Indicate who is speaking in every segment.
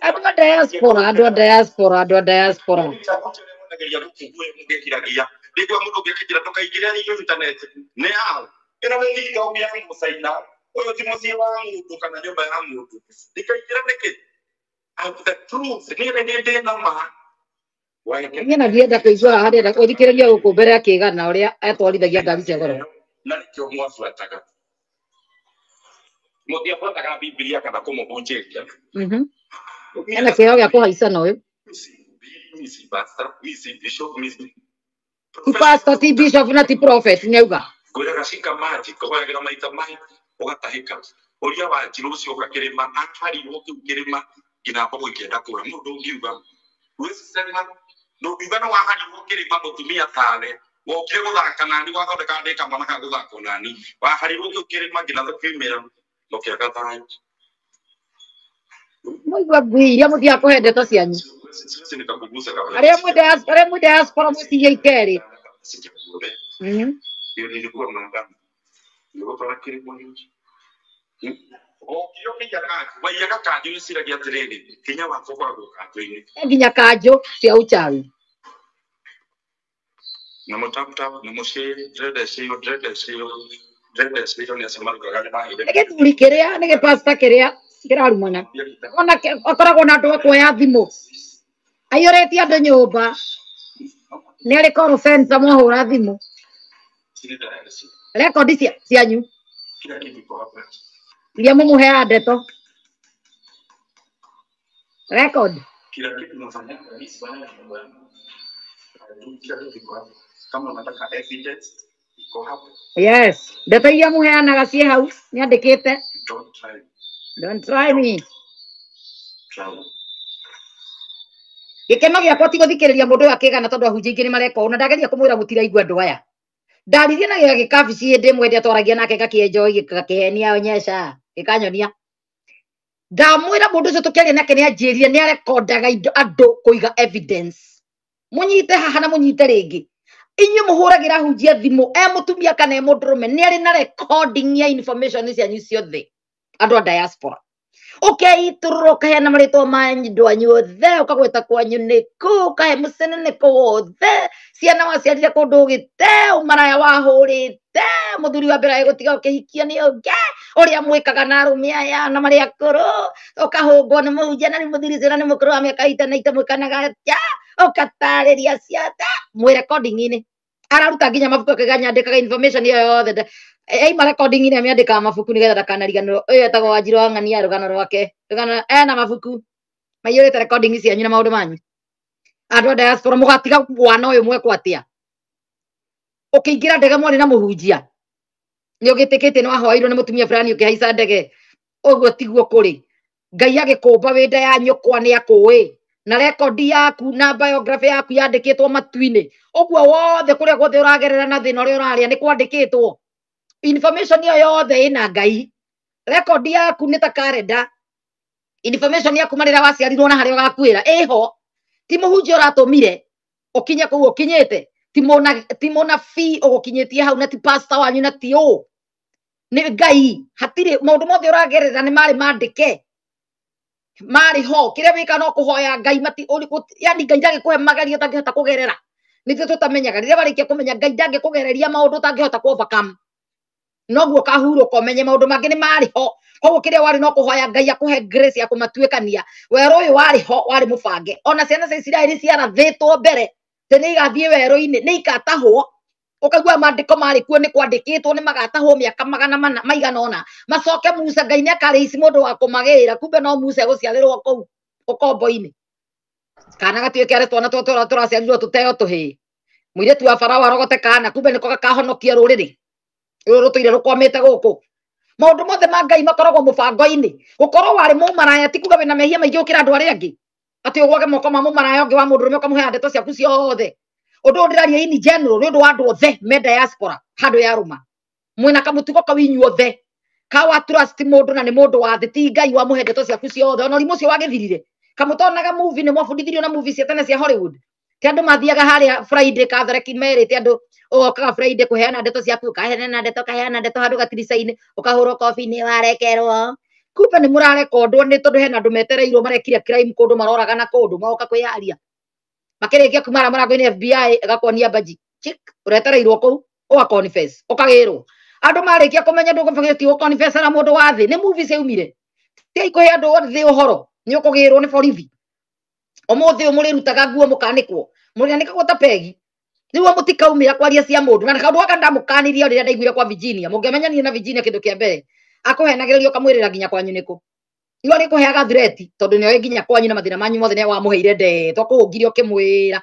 Speaker 1: Andũ a diaspora, andũ a diaspora, andũ a diaspora.
Speaker 2: Mũgeria gũkũguĩ mũgĩkiragia rĩngĩ mũndũ ũngĩkĩnjĩra ndũkaingĩre internet nĩ yao ĩno nĩ TikTok ya mũcaina ũyũ ti mũciĩ wa mũndũ kana nyũmba ya mũndũ ndikaingĩra nĩkĩ. I'm the truth, niĩ nĩ niĩ ndĩ na ma.
Speaker 1: Niĩ na ndienda kũigua haha, ndĩrenda ũthikĩrĩrie gũkũ mbere akĩgana ũrĩa atwarithagia ngari cia goro.
Speaker 2: Na nĩkĩo mwabuataga, mũtiabuataga Bibilia kana kũmũhunjĩria.
Speaker 1: Ena kĩheo gĩa kũhaicana ũyũ.
Speaker 2: Mi si pastor, mi si bishop, mi si
Speaker 1: Ti pastor, ti bishop na ti prophet nĩauga.
Speaker 2: Ngwĩraga cika maji kũhoyagĩra maita mai ũgatahĩka ũria wa njirũ ũcio ũka kĩrĩma aharirwo kĩu kĩrĩma nginya mbogo ikĩenda kũra mũndũ ũngiuga wĩsema ndũngiuga nĩ waharirwo kĩrĩma mũtumia tawe wokire gũthaka nani wathondeka ndĩ kamwana ka gũthakwo nani waharirwo kĩu kĩrĩma nginya tũkiumĩra ũkĩaga thayũ.
Speaker 1: Mũigua ngui iria mũthiaga kũhe ndeto cianyu.
Speaker 2: Siwezi nikakugusa kabla.
Speaker 1: Arĩa mwĩ diaspora mũcirie ikerĩ.
Speaker 2: Hiyo nilikuwa mwanadamu. Nilikuwa kilimo hiki. Ũkĩo kĩiya kanjũ, waiyaga kanjũ wĩciragia atĩrĩrĩ, hinya waku ũkoragwo kanjũ-inĩ.
Speaker 1: Nginya kanjũ cia uchawi.
Speaker 2: Na mũtap tap, na mũcĩĩ, ndĩrenda cio, ndĩrenda cio, ndĩrenda cio nĩ acio marugaga nĩ mahĩndĩ.
Speaker 1: Nĩ gĩthuri kĩrĩa, nĩ gĩpasta kĩrĩa kĩrarumana. Ona akoragwo na andũ a kuoya thimũ. Aiyũrĩtie andũ nyũmba. Nĩ arĩ call center mwahũra thimũ. Rekondi cianyu.
Speaker 2: Kila kitu iko hapa.
Speaker 1: Iria mũmũheaga ndeto. Record.
Speaker 2: Kila kitu nafanya kabisa bana mambo yangu. Kila kitu iko hapa. Kama unataka evidence iko hapa.
Speaker 1: Yes. Ndeto iria mũheanaga ciĩ hau nĩandĩkĩte.
Speaker 2: Don't try.
Speaker 1: Don't try me.
Speaker 2: Try.
Speaker 1: Gĩkeno gĩakwa ti gũthikĩrĩria mũndũ ũyũ akĩgana tondũ ahunjia aingĩ nĩ mareka ũũ na ndageria kũmwĩra mũtiraigua andũ aya. Ndaririe na gĩa gĩkabici hĩndĩ ĩmwe ĩrĩa twaragia nake gakĩenjoi gakĩhenia onyesha gĩkanyonia. Ndamwĩra mũndũ ũcio tũkĩaria nake nĩ anjĩrire nĩ arekondaga indo andũ kũiga evidence. Mũnyite haha na mũnyite rĩngĩ. Inyuĩ mũhũragĩra ahunjia thimũ e mũtumia kana e mũndũrũme nĩ arĩ na recording ya information cianyu ciothe andũ a diaspora. Ũkeiturũra ũkaheana marĩtwa ma andũ anyu othe, ũkagweta kwanyu nĩkũ, ũkahe mũcene nĩkũ wothe, ciana waciarire kũndũ ũgĩte, ũmaraya wahũrĩte, mũthuri wa mbere agĩgũtiga ũkĩhikia nĩ ũngĩ, ũrĩa mwĩkaga na arũme aya na marĩ akũrũ, ũkahũngwo nĩ mũhunjia na nĩ mũthuri ũcio na nĩ mũkũrũ wa mĩaka ita na ita mwĩkanaga atĩa, ũkatarĩria ciothe mwĩ recording-inĩ. Araruta nginya mabuku akauga nyandĩkaga information ĩyo yothe. Aima recording-inĩ amĩandĩkaga mabuku nĩgetha ndakanariganĩrwo. Ũyũ etagwo Wanjirũ wa Ng'ania rũgano rwake. Rũgano ena mabuku maiyũrĩte recording cianyu na maũndũ manyu. Andũ a diaspora mũgatiga wana ũyũ mwekwo atĩa? Ũkĩingĩra ndege mwarĩ na mũhunjia. Nĩ ũgĩtĩkĩtie nĩ wahoeirwo nĩ mũtumia fulani ũkĩhaica ndege. Ũguo tiguo kũrĩ. Ngai agĩkũmba wĩ nda ya nyũkwa nĩ akũĩ. Na rekondi yaku na biography yaku yandĩkĩtwo matu-inĩ. Ũguo wothe kũrĩa guothe ũragerera na thĩna ũrĩa ũrarĩa nĩ kwandĩkĩtwo. Information ĩyo yothe ĩna Ngai. Rekondi yaku nĩ ta calendar. Information yaku marĩra waciarirwo na harĩa ũgakuĩra ĩho. Ti mũhunjia ũratũmire ũkinye kũu ũkinyĩte. Ti mũnabii ũgũkinyĩtie hau na ti pastor wanyu na ti ũ. Nĩ Ngai. Hatirĩ maũndũ mothe ũragerera nĩ marĩ mandĩke. Marĩ ho. Kĩrĩa wĩkaga no kũhoya Ngai mati, ũrĩ, yani Ngai ndangĩkũhe magerio ũtangĩhota kũgerera. Nĩthuĩ tũtamenyaga. Rĩrĩa warĩkia kũmenya Ngai ndangĩkũgereria maũndũ ũtangĩhota kũ overcome. Noguo ũkahurũka ũmenye maũndũ mangĩ nĩ marĩ ho. Koguo kĩrĩa warĩ no kũhoya Ngai akũhe grace ya kũmatuĩkania. Werũ ũyũ warĩ ho, warĩ mũbange. Ona ciana cia Isiraeli ciarathĩtwo mbere atĩ nĩ igathiĩ werũ-inĩ, nĩ ikatahwo. Ũkaigua maandĩko marĩ kuo nĩ kwandĩkĩtwo nĩ magatahwo mĩaka magana mana maigana ũna. Macoke Musa, Ngai nĩ akarĩici mũndũ wa kũmagĩra, kumbe no Musa egũciarĩrwo kũu ũkombo-inĩ. Kana gatuĩke arĩ twana tũrĩa tũraciarirwo tũteo tũhĩĩ. Mũirĩtu wa Farao arogote kana, kumbe nĩko gakahonokia rũrĩrĩ. Rũrũ rũtũire rũkwamĩte gũkũ. Maũndũ mothe ma Ngai makoragwo mũbango-inĩ. Gũkorwo warĩ mũmaraya ti kuga wĩna mehia maingĩ gũkĩra andũ arĩa angĩ. Atĩ ũgwage moko ma mũmaraya ũngĩ wa mũndũrũme ũkamũhe ndeto ciaku ciothe. Ũndũ ũyũ ndĩraria in general nĩ ũndũ wa andũ othe me diaspora handũ ya rũma. Mwĩna kamũtugo kau inyuothe. Kawa trust mũndũ na nĩ mũndũ wa thĩ ti Ngai wamũhe ndeto ciaku ciothe. Ona ũrimũ ũcio wagĩthirire. Kamũtonaga movie nĩ mwabundithirio na movie cia tene cia Hollywood. Ti andũ mathiaga harĩa Friday Catholic merĩte andũ ũgokaga Friday kũheana ndeto ciaku, ũkaheana ndeto, ũkaheana ndeto handũ gatirica-inĩ, ũkahũrwo kobi nĩ warekerwo. Kumbe nĩ mũrarekondwo nĩ tondũ hena andũ metereirwo marekire crime kũndũ maroragana kũndũ magoka kwĩyaria. Makĩrĩkia kuma harĩa mũrango-inĩ FBI ĩgakuonia mbaji. Chik, ũretereirwo kũu ũga confess, ũkagĩrwo. Andũ marĩkia kũmenya ndũgũbatiĩ gũ confess na mũndũ wa thĩ, nĩ movie ciaumire. Tigai kũhe andũ othe ũhoro, nĩ ũkũgĩrwo nĩ borithi. Ũmũthĩ ũyũ mũrĩrutaga nguo mũkanĩkwo, mũrĩanĩkagwo ta pegi. Nĩguo mũtikaumĩra kwaria cia mũndũ. Na kaũndũ gaka ndamũkanirie rĩrĩa ndaiguire kwa Virginia. Mũngĩmenyania na Virginia kĩndũ kĩa mbere, akũhenagĩrĩria ũkamwĩrĩra nginya kwanyu nĩkũ. Iwe arĩkũheaga threat tondũ nĩoĩ nginya kwanyu na mathĩna manyu mothe nĩ wamũheire ndeto akũhũngire ũkĩmwĩra.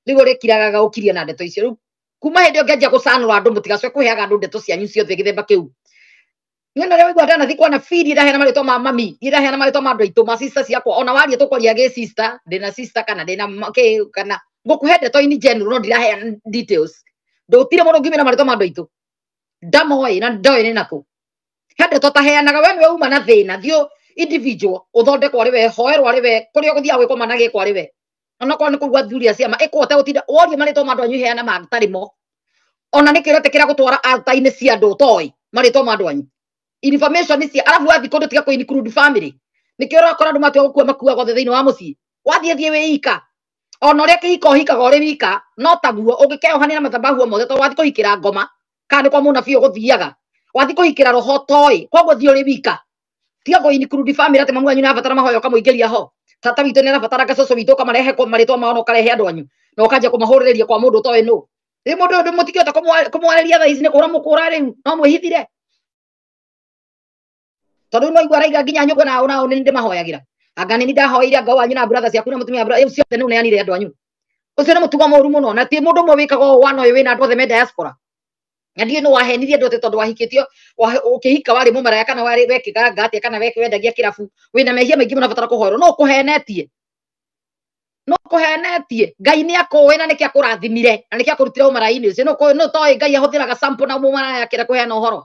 Speaker 1: Rĩu ũrĩkiragaga ũkirie na ndeto icio. Rĩu kuma hĩndĩ ĩyo ngĩanjia gũcanũra andũ mũtigacoke kũheaga andũ ndeto cianyu ciothe gĩthemba kĩu. Niĩ na rĩu waigua ndanathiĩ kuona feed iraheana marĩtwa ma mami, iraheana marĩtwa ma andũ aitũ, ma sister ciakwa. Ona waria tũkwaria gĩ sister, ndĩna sister kana ndĩna kĩ kana ngũkũhe ndeto in general no ndiraheana details. Ndũtire mũndũ ũngiumĩra marĩtwa ma andũ aitũ. Ndamoĩ na ndoĩ nĩ nakũ. He ndeto taheanaga we nĩwe uma na thĩna, thiĩ individual ũthondekwo arĩ we, hoerwo arĩ we, kũrĩa ũgũthiaga gwĩkwo mana gĩkwo arĩ we. Onokorwo nĩ kũigua athuri a ciama, ĩkwo ũtegũtinda worie marĩtwa ma andũ anyu heana matarĩ mo. Ona nĩkĩ ũretĩkĩra gũtwara altar-inĩ cia andũ ũtoĩ marĩtwa ma andũ anyu. Information cia arabu wathiĩ kũndũ tiga kũ include family. Nĩkĩo ũrakora andũ matua gũkua makuaga othe thĩinĩ wa mũciĩ. Wathiĩ thiĩ wĩ ika. Ona ũrĩa kĩhiko ũhikaga ũrĩ wika, no taguo ũngĩkeohania na mathabahu mothe tondũ wathiĩ kũhikĩra ngoma kana nĩ kwa mũnabii ũgũthiaga. Wathiĩ kũhikĩra roho ũtoĩ, koguo thiĩ ũrĩ wika. Tiga kũ include family atĩ mamu wanyu nĩ arabatara mahoya ũkamũingĩria ho. Tata witũ nĩ arabatara gacũcũ witũ ũkamarehe kwa marĩtwa mao na ũkarehe andũ anyu. Na ũkanjia kũmahũrĩrĩria kwa mũndũ ũtoĩ nũ. Rĩu mũndũ ũyũ mũtingĩhota kũmwarĩria thaa ici nĩ kũra mũkũra rĩu, no mwĩhithire. Tondũ no igua araiga nginya nyũkwa na ona nĩ ndĩmahoyagĩra. Anga nĩ ndahoeire anga wanyu na brother ciaku na mũtumia brother, ciothe nĩ ũneanire andũ anyu. Ũcio nĩ mũtugo mũru mũno na ti mũndũ ũmwe wĩkaga ũũ wana ũyũ wĩna andũ othe me diaspora. Na ndiũĩ nũ wahenirie andũ atĩ tondũ wahikĩtio, ũkĩhika warĩ mũmaraya kana warĩ wekĩkaga atĩa kana wendagia kĩrabu, wĩna mehia maingĩ mũno ũrabatara kũhoerwo. No ũkũhenetie. No ũkũhenetie. Ngai nĩ akũĩ na nĩkĩo akũrathimire na nĩkĩo akũrutire ũmaraya-inĩ ũcio. No toĩ Ngai ahũthĩraga sample na mũmaraya akĩenda kũheana ũhoro.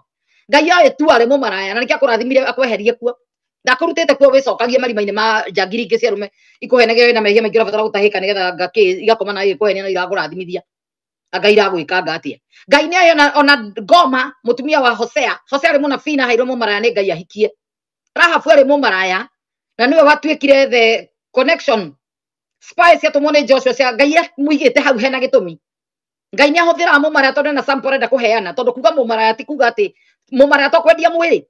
Speaker 1: Ngai oĩ tu arĩ mũmaraya na nĩkĩo akũrathimire akweherie kuo. Ndakũrutĩte kuo wĩcokagie marima-inĩ ma njangiri ingĩ cia arũme ikũhenagia wĩna mehia maingĩ ũrabatara gũtahĩka nĩgetha ngakĩ igakoma nawe igĩkũhenia na irakũrathimithia. Anga iragwĩka anga atĩa. Ngai nĩ oĩ ona Goma mũtumia wa Hosea, Hosea arĩ mũnabii na aheirwo mũmaraya nĩ Ngai ahikie. Rahabu arĩ mũmaraya na nĩwe watuĩkire the connection spy ciatũmwo nĩ Joshua cia Ngai amũigĩte hau hena gĩtũmi. Ngai nĩ ahũthĩraga mũmaraya tondũ ena sample arenda kũheana, tondũ kuga mũmaraya ti kuga atĩ mũmaraya to kwendia mwĩrĩ.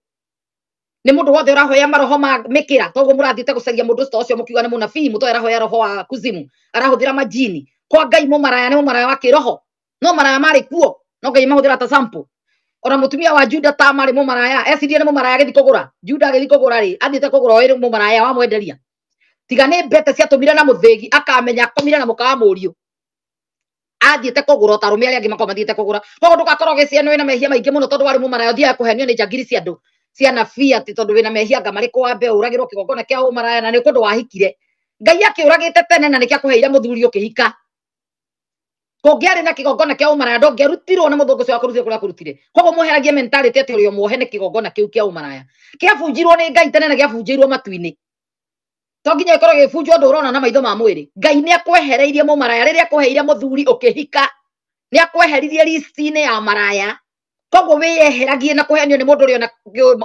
Speaker 1: Nĩ mũndũ wothe ũrahoya maroho ma mĩkĩra, toguo mũrathiĩte gũcaria mũndũ ũcio mũkiuga nĩ mũnabii, mũtoĩ arahoya roho wa kuzimu, arahũthĩra majini. Kwa Ngai mũmaraya nĩ mũmaraya wa kĩroho. No maraya marĩ kuo, no Ngai mahũthĩra ta sample. Ona mũtumia wa Juda ta marĩ mũmaraya, ecirie nĩ mũmaraya agĩthiĩ kũgũra. Juda agĩthiĩ kũgũra rĩ, athiĩte kũgũra oĩ mũmaraya wamwenderia. Tiga nĩ mbete ciatũmire na mũthĩgi, akamenya akomire na mũka wa mũriũ. Athiĩte kũgũra ta arũme arĩa angĩ makoragwo mathiĩte kũgũra. Koguo ndũgakorwo ũgĩciria nĩ wĩna mehia maingĩ mũno tondũ warĩ mũmaraya, ũthiaga kũhenio nĩ njangiri cia andũ cia anabii atĩ tondũ wĩna mehia anga marĩkũ wambe ũragĩrwo kĩgongona kĩa ũmaraya na nĩ kũndũ wahikire. Ngai akĩũragĩte tene na nĩkĩo akũheire mũthuri ũkĩhika. Kũngĩarĩ na kĩgongona kĩa ũmaraya ndũngĩarutirwo nĩ mũthũngũ ũcio wakũrutire kũrĩa akũrutire. Koguo mũheragie mentality atĩ ũrĩ o muohe nĩ kĩgongona kĩu kĩa ũmaraya. Kĩabunjirwo nĩ Ngai tene na gĩabunjĩirwo matu-inĩ. To nginya gĩkorwo gĩgĩbunjwo ũndũ ũrona na maitho ma mwĩrĩ. Ngai nĩ akwehereirie mũmaraya rĩrĩa akũheire mũthuri ũkĩhika. Nĩ akweheririe list-inĩ ya maraya. Koguo wĩyeheragie na kũhenio nĩ mũndũ ũrĩa ona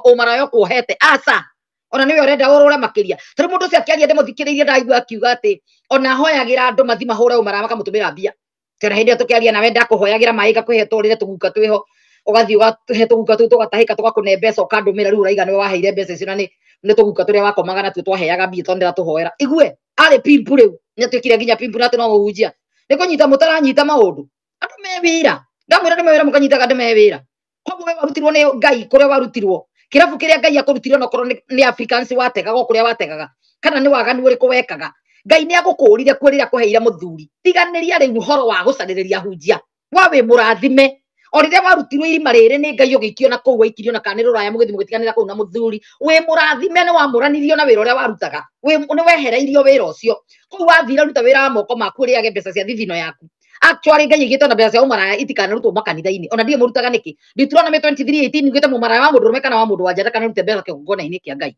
Speaker 1: ũmaraya ũkuohete. Aca. Ona nĩwe ũrenda ũrũre makĩria. Tondũ mũndũ ũcio akĩaria ndĩmũthikĩrĩirie ndaigua akiuga atĩ ona ahoyagĩra andũ mathi mahũre ũmaraya makamũtũmĩra mbia. Tena hĩndĩ ĩyo tũkĩaria nawe ndakũhoyagĩra maĩ ngakũhe tũrĩre tũguka twĩho. Ũgathiĩ ũgahe tũguka tũu tũgatahĩka tũgakũne mbeca ũkandũmĩra rĩu ũraiga nĩwe waheire mbeca icio na nĩ tũguka tũrĩa wakomaga natuo twaheaga mbia tondũ ndĩratũhoera. Igue arĩ pimpu rĩu nĩatuĩkire nginya pimpu na atĩ no mũhunjia. Nĩ kũnyita mũtaranyita maũndũ. Andũ me wĩra. Ndamwĩra andũ me wĩra mũkanyitaga andũ me wĩra. Koguo we warutirwo nĩ Ngai kũrĩa warutirwo. Kĩrabu kĩrĩa Ngai akũrutire onokorwo nĩ Africans wategaga o kũrĩa wategaga. Kana nĩ waganu ũrĩkũ wekaga. Ngai nĩ agũkũrire kuo rĩrĩa akũheire mũthuri. Tiganĩria rĩu ũhoro wa gũcarĩrĩria hunjia. Wa wĩ mũrathime. O rĩrĩa warutirwo irima rĩrĩ nĩ Ngai ũgĩikio na kũu waikirio na kana nĩ rũraya mũgĩthiĩ mũgĩtiganĩra kũu na mũthuri. Wĩ mũrathime nĩ wamũranirio na wĩra ũrĩa warutaga. Nĩ wehereirio wĩra ũcio. Kũu wathire ruta wĩra wa moko maku ũrĩage mbeca cia thithino yaku. Actually Ngai aigĩte ona mbeca cia ũmaraya itikanarutwo makanitha-inĩ. Ona ndiũĩ mũrutaga nĩkĩ. Deuteronomy 23:18 yugĩte mũmaraya wa mũndũrũme kana wa mũndũ wa nja ndakanarute mbeca kĩgongona-inĩ kĩa Ngai.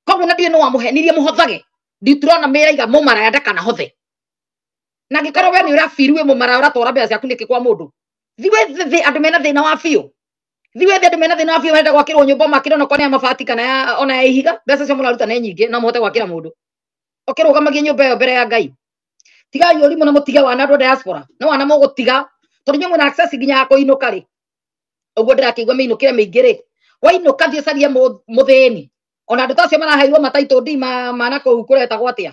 Speaker 1: Koguo na ndiũĩ nũ wamũhenirie mũhothage. Deuteronomy ĩraiga mũmaraya ndakanahothe. Na angĩkorwo we nĩ ũrabiru wĩ mũmaraya ũratwara mbeca ciaku nĩkĩ kwa mũndũ? Thiĩ wethe andũ mena thĩna wa biũ. Thiĩ wethe andũ mena thĩna wa biũ marenda gwakĩrwo nyũmba makĩrwo onokorwo nĩ ya mabati kana ya ona ya ihiga. Mbeca icio mũraruta nĩ nyingĩ, no mũhote gwakĩra mũndũ. Ũkĩrũgamagie nyũmba ĩyo mbere ya Ngai. Tigai ũrimũ na mũtige wana andũ a diaspora. No wana mũgũtiga tondũ inyuĩ mwĩna access nginya ya kũinũka rĩ. Ũguo ndĩrakĩigua mĩinũkĩre mĩingĩ rĩ. Wainũka thiĩ ũcarie mũthĩni. Ona andũ ta acio maraheirwo mataitũ ndi ma na kũu kũretagwo atĩa?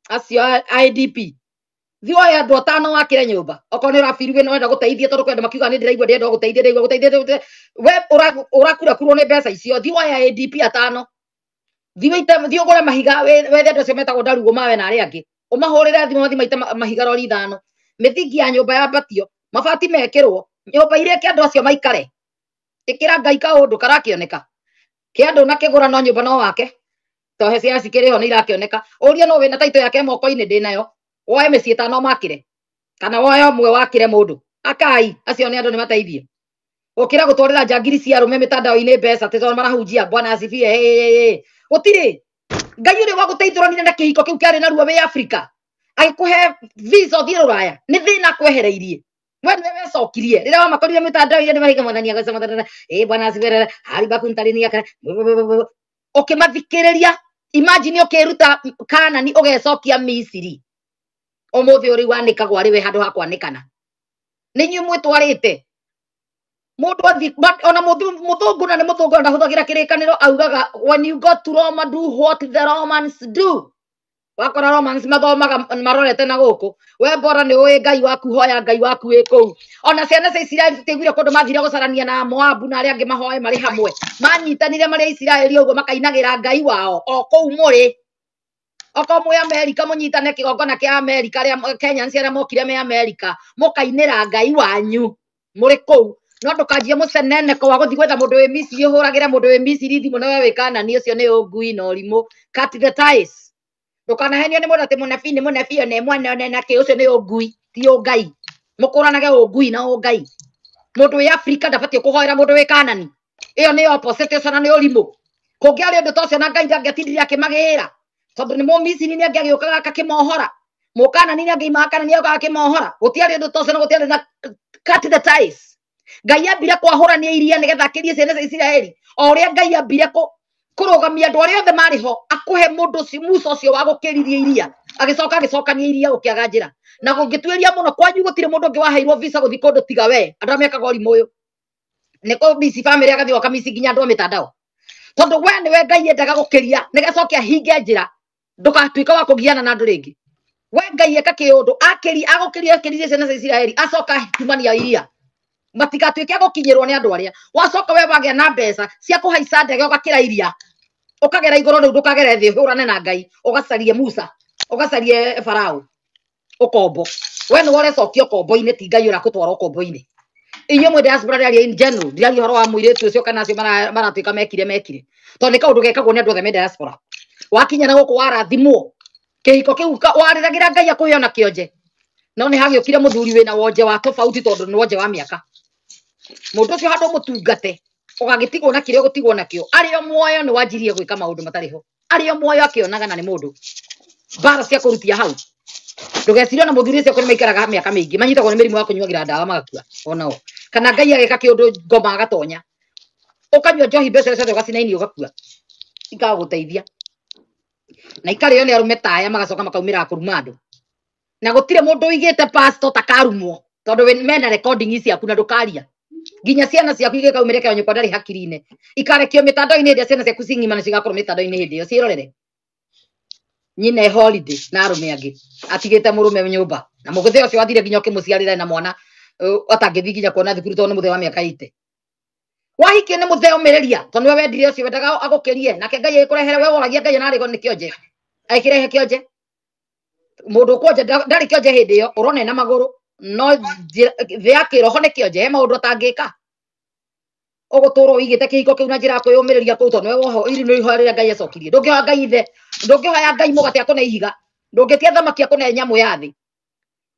Speaker 1: Acio a IDP. Thiĩ woe andũ atano wakĩre nyũmba. Okorwo nĩ ũrabiri wĩna ũrenda gũteithia tondũ kwĩ andũ makiuga nĩ ndĩraigua ndĩrenda gũteithia, ndĩraigua gũteithia, ndĩraigua gũteithia. We ũrakurakurwo nĩ mbeca icio. Thiĩ woe IDP atano. Thiĩ thiĩ ũgũre mahiga, wethe andũ acio metagwo ndarugo mawe na arĩa angĩ. Ũmahũrĩre thimũ mathiĩ maite mahiga rori 5. Mĩthingi ya nyũmba yambatio, mabati mekĩrwo, nyũmba irĩke andũ acio maikare. Ĩkĩra Ngai kaũndũ karakĩoneka. Kĩa andũ na kĩgũra no nyũmba no wake. Tondũ ciana cikĩrĩ ho nĩ irakĩoneka. Ũrie no wĩna taitũ yake moko-inĩ ndĩnayo. Woe mĩciĩ ĩtano makĩre. Kana woe ũmwe wakĩre mũndũ. Akai, acio nĩ andũ nĩ mateithie. Gũkĩra gũtwarĩra njangiri cia arũme mĩtandao-inĩ mbeca atĩ tondũ marahunjia Bwana asifiwe, hey, hey, hey. Gũtirĩ. Ngai ũrĩa wagũteithũranire na kĩhiko kĩu kĩarĩ na ruo wĩ Afrika. Agĩkũhe visa ũthiĩ Rũraya. Nĩ thĩna akwehereirie. We nĩwe wecokirie. Rĩrĩa wamakorire mĩtandao-inĩ nĩ mahiga mwathani agũce mwathani. Bwana asifiwe, hali baku ntarĩ akara. Ũkĩmathikĩrĩria. Imagine ũkĩruta Kanani ũgecokia Misiri. Ũmũthĩ ũrĩ wanĩkagwo arĩ we handũ ha kwanĩkana. Nĩ inyuĩ mwĩtwarĩte. Mũndũ athiĩ, ona mũthũngũ na nĩ mũthũngũ ndahũthagĩra kĩrĩkanĩro, augaga when you go to Roma do what the Romans do. Wakora Romans mathomaga marorete na gũkũ. We bora nĩ ũĩ Ngai waku, hoya Ngai waku wĩ kũu. Ona ciana cia Isiraeli tũtiaiguire kũndũ mathire gũcarania na Moabu na arĩa angĩ mahoe marĩ hamwe. Manyitanire marĩ Isiraeli ũguo makainagĩra Ngai wao o kũu mũrĩ. Okorwo mwĩ Amerika mũnyitane kĩgongona kĩa Amerika, arĩa Kenyans arĩa mokire me Amerika, mũkainĩra Ngai wanyu mũrĩ kũu. No ndũkanjie mũceneneko wa gũthiĩ gwetha mũndũ wĩ Misiri, ũhũragĩre mũndũ wĩ Misiri thimũ na we wĩ Kanani, ũcio nĩ ũngui na ũrimũ. Cut the ties. Ndũkanahenio nĩ mũndũ atĩ mũnabii nĩ mũnabii one mwana one na kĩ, ũcio nĩ ũngui, ti ũngai. Mũkũranage ũngui na ũngai. Mũndũ wĩ Afrika ndabatiĩ kũhoera mũndũ wĩ Kanani. Ĩyo nĩ opposite, ũcio na nĩ ũrimũ. Kũngĩarĩ ũndũ ta ũcio na Ngai ndangĩatindire akĩmagĩra. Tondũ nĩ Mũmisiri nĩ angĩagĩũkaga akakĩmohora. Mũkanani nĩ angĩimaga Kanani agĩũkaga akĩmohora. Gũtiarĩ ũndũ ta ũcio na gũtiarĩ na cut the ties. Ngai ambire kwahũrania iria nĩgetha akĩrie ciana cia Isiraeli. O ũrĩa Ngai ambire kũrũgamia andũ arĩa othe marĩ ho, akũhe mũndũ ũcio, Musa ũcio wa gũkĩriria iria. Agĩcoka agĩcokania iria gũkĩaga njĩra. Na gũngĩtuĩria mũno kwanyu gũtirĩ mũndũ ũngĩ waheirwo visa gũthiĩ kũndũ tiga we. Andũ arĩa mekaga ũrimũ ũyũ. Nĩ kũ mici family agathiĩ gwaka mici nginya andũ a mĩtandao. Tondũ we nĩwe Ngai endaga gũkĩria, nĩgetha acoke ahinge njĩra. Ndũgatuĩke wa kũgiana na andũ rĩngĩ. We Ngai eka kĩũndũ, agũkĩria, akĩririe ciana cia Isiraeli, acoka atumania iria. Matigatuĩke a gũkinyĩrwo nĩ andũ arĩa. Wacoka we wagĩa na mbeca cia kũhaica ndege ũgakĩra iria. Ũkagera igũrũ rĩu ndũkagere thĩ, ũhũrane na Ngai, ũgacarie Musa, ũgacarie Farao, ũkombo. We nĩwe ũrecokia ũkombo-inĩ, ti Ngai ũrakũtwara ũkombo-inĩ. Inyuĩ mwĩ diaspora ndĩraria in general, ndĩraria ũhoro wa mũirĩtu ũcio kana acio maratuĩka mekire mekire. Tondũ nĩ kaũndũ gekagwo nĩ andũ othe me diaspora. Wakinya na gũkũ warathimwo, kĩhiko kĩu warĩragĩra Ngai akũhe ona kĩonje. No nĩ hagĩũkire mũthuri wĩna wonje wa tofauti tondũ nĩ wonje wa mĩaka. Mũndũ ũcio handũ mũtungate, ũgagĩtigwo na kĩrĩa ũgũtigwo nakĩo. Arĩ o muoyo nĩ wanjirie gwĩka maũndũ matarĩ ho. Arĩ o muoyo akĩonaga na nĩ mũndũ. Mbara cia kũrutia hau. Ndũgecirie ona mũthuri ũcio kũrĩ maikaraga mĩaka mĩingĩ, manyitagwo nĩ mĩrimũ ya kũnyuagĩra ndawa magakua onao. Kana Ngai ageka kĩũndũ ngoma agatonya. Ũkanyua njohi mbeca ciothe ũgacinaini ũgakua. Ikagũteithia. Na ikarĩo nĩ arũme ta aya magacoka makaumĩra kũruma andũ. Na gũtirĩ mũndũ ũigĩte pastor ta karumwo, tondũ mena recording ciaku na ndũkaria. Nginya ciana ciaku igĩkaumĩra kĩo nyũkwa ndarĩ hakiri-inĩ. Ikarekio mĩtandao-inĩ hĩndĩ ĩrĩa ciana ciaku ci ng'ima na cigakorwo mĩtandao-inĩ hĩndĩ ĩyo ciĩrorere. Nyina e holiday na arũme angĩ. Atigĩte mũrũme nyũmba. Na mũgũthe ũcio wathire nginya ũkĩmũciarĩra na mwana, atangĩthiĩ nginya kuona thukuru tondũ nĩ mũthee wa mĩaka 80. Wahikio nĩ mũthee ũmĩrĩria, tondũ nĩwe wendire ũcio wendaga agũkĩrie. Nake Ngai agĩkũrehere, we woragia Ngai ona arĩgo nĩ kĩonje. Agĩkĩrehe kĩonje. Mũndũ ũkwonja ndarĩ kĩonje hĩndĩ ĩyo, ũrona ena magũrũ, no thĩ ya kĩroho nĩ kĩonje, he maũndũ atangĩka. Ũgũtũra ũigĩte kĩhiko kĩu na njĩra ya kwĩyũmĩrĩria kũu, tondũ nĩwe woho, iri nĩ ihoya rĩrĩa Ngai acokirie. Ndũngĩhoya Ngai ithe, ndũngĩhoya Ngai mũgate akũne ihiga, ndũngĩtia thamaki akũne nyamũ ya thĩ.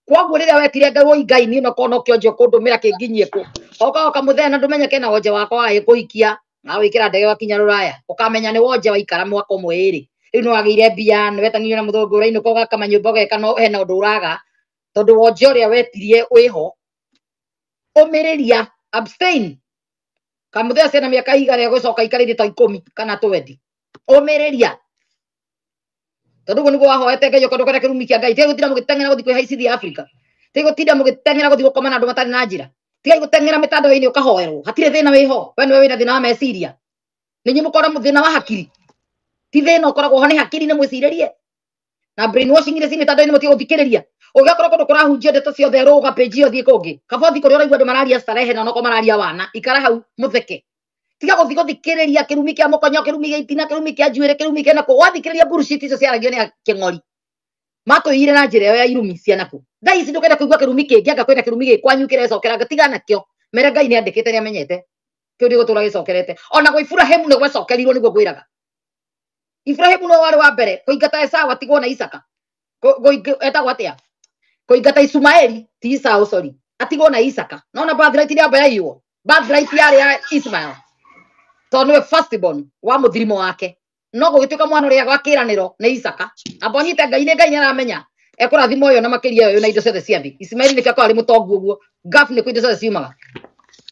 Speaker 1: Kwoguo rĩrĩa wetire Ngai, woi Ngai, niĩ no korwo no kĩonje ũkũndũmĩra kĩnginyie kũ. Oka oka mũthenya na ndũmenye kena wonje wakwa wa kũhikia, na wĩkĩra ndege wakinya Rũraya, ũkamenya nĩ wonje waikara mwaka ũmwe ĩrĩ. Rĩu nĩ wagĩire mbia, nĩ wetanirio na mũthũngũ, ũrainũka ũgakama nyũmba ũgeka, no hena ũndũ ũraga, tondũ wonje ũrĩa wetirie wĩho. Ũmĩrĩria, abstain. Kamũthia ciana mĩaka igana ĩgũcoka ikarĩrie ta 10 kana 20. Ũmĩrĩria. Tondũ ũguo nĩguo wahoete Ngai okorwo ndũkwenda kĩrumi kĩa Ngai. Tigai gũtinda mũgĩteng'era gũthiĩ kwĩhaicithia Afrika. Tigai gũtinda mũgĩteng'era gũthiĩ gũkoma na andũ matarĩ na njĩra. Tigai gũteng'era mĩtandao-inĩ ũkahoerwo. Hatirĩ thĩna wĩho. We nĩwe wĩna thĩna wa meciria. Nĩ inyuĩ mũkoragwo thĩna wa hakiri. Ti thĩna ũkoragwo ho nĩ hakiri nĩ mwĩcirĩrie. Na brainwashing iria ci mĩtandao-inĩ mũtige gũthikĩrĩria. Ũngĩgakorwo kũndũ kũrahunjio ndeto ciothe rũga page ĩyo thiĩ kũngĩ. Kaba ũthiĩ kũrĩa ũraigua andũ mararia starehe na onokorwo mararia wana. Ikara hau mũtheke. Tiga gũthiĩ gũthikĩrĩria kĩrumi kĩa mũkonyo, kĩrumi gĩa itina, kĩrumi kĩa njuĩrĩ, kĩrumi kĩa nakũ. Wathikĩrĩria bullshit icio ciaragio nĩ kĩng'ori. Matũiyire na njĩra ĩyo ya irumi cia nakũ. Thaa ici ndũkenda kũigua kĩrumi kĩngĩ, anga kwĩna kĩrumi gĩ kwanyu kĩrecokera, tiga nakĩo. Mere Ngai nĩ andĩkĩte nĩ amenyete. Kĩu ndĩgũtũra gĩcokerete. Ona gwa Iburahĩmu nĩ gwacokerirwo nĩguo ngwĩraga. Iburahĩmu nĩwe warĩ wa mbere kũingata Esau atigwo na Isaka. Etagwo atĩa? Kũingata Ishumaeli, ti Esau, sorry. Atigwo na Isaka. Nona birthright nĩ amba yaiywo. Birthright yarĩ ya Ismael. Tondũ nĩwe firstborn wa mũthirimo wake. No gũgĩtuĩka mwana ũrĩa wa kĩĩranĩro nĩ Isaka. Amba ũnyite Ngai nĩ Ngai nĩaramenya. Ekũrathima ũyũ na makĩria ũyũ na indo ciothe cia thĩ. Ismaeli nĩkĩo akorwo arĩ mũtongu ũguo. Gulf nĩkuo indo ciothe ciumaga.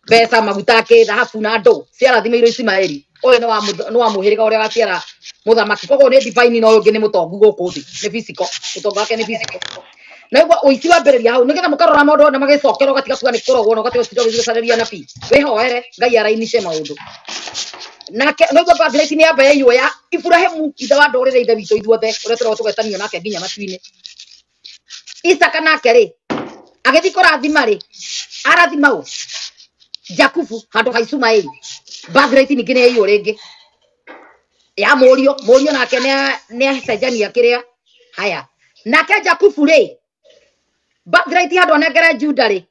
Speaker 1: Mbeca, maguta, kĩ, thahabu na andũ ciarathimĩirwo Ismaeli. Ũyũ nĩ wa mũhĩrĩga ũrĩa ũgaciara mũthamaki. Koguo nĩ divine na ũyũ ũngĩ nĩ mũtongu gũkũ thĩ. Nĩ physical. Ũtonga wake nĩ physical. Na ũguo ũici wambĩrĩria hau nĩgetha mũkarora maũndũ mothe magĩcokera ũgatiga kuga nĩ kũrogwo na ũgatiga gũtinda ũgĩcarĩria nabii. Wĩhoere Ngai arainice maũndũ. Nake nĩguo birthright nĩ yamba yaiywo ya Iburahĩmu ithe wa ndũrĩrĩ ithe witũ ithuothe ũrĩa tũragwo tũgetanio nake nginya matu-inĩ. Isaka nake rĩ agĩthiĩ kũrathima rĩ arathima ũ? Jakubu handũ ha Ishumaeli. Birthright ningĩ nĩ yaiywo rĩngĩ ya mũriũ. Mũriũ nake nĩ acenjania kĩrĩa. Haya nake Jakubu rĩ birthright handũ anengere Juda rĩ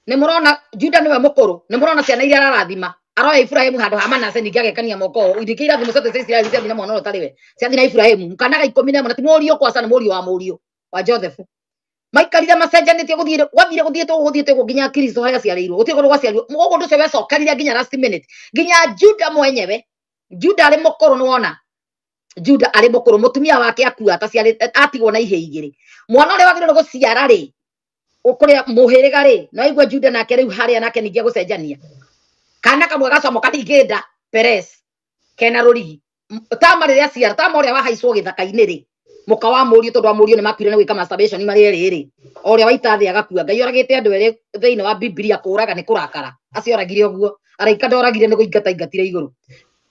Speaker 1: nĩ mũrona Juda nĩwe mũkũrũ, nĩ mũrona ciana iria ararathima. Aroya Iburahĩmu handũ ha Manase ningĩ agekania moko ũũ. Ningĩ irathimo ciothe cia Isiraeli ciathiĩ na mwana ũrĩa ũtarĩ we. Ciathiĩ na Iburahĩmu. Mkanaga 11 na ti mũriũ kwaca nĩ mũriũ wa mũriũ wa Joseph. Maikarire macenjanĩtie gũthiĩ gwathire gũthiĩte ũguo gũthiĩte ũguo nginya Kristo harĩa aciarĩirwo. Gũtirĩ kũndũ gwaciarirwo. Ũguo ũndũ ũcio wecokerire nginya last minute. Nginya Juda mwenyewe. Juda arĩ mũkũrũ nĩwona. Juda arĩ mũkũrũ mũtumia wake akua ataciarĩte atigwo na ihĩĩ igĩrĩ. Mwana ũrĩa wagĩrĩirwo gũciara rĩ ũkũrĩa mũhĩrĩga rĩ no aigua Juda nake rĩu harĩa nake ningĩ egũcenjania. Kana kamwe gacomoka ningĩ nda Perez kena rũrigi. Tama rĩrĩa aciara Tama ũrĩa wahaicwo gĩthaka-inĩ rĩ mũka wa mũriũ tondũ wa mũriũ nĩ makuire nĩ gwĩka masturbation marĩ erĩ rĩ o ũrĩa waita thĩ agakua. Ngai oragĩte andũ erĩ thĩinĩ wa Biblia kũraga nĩ kũrakara. Acio oragire ũguo. Araika ndoragire nĩ kũingata aingatire igũrũ.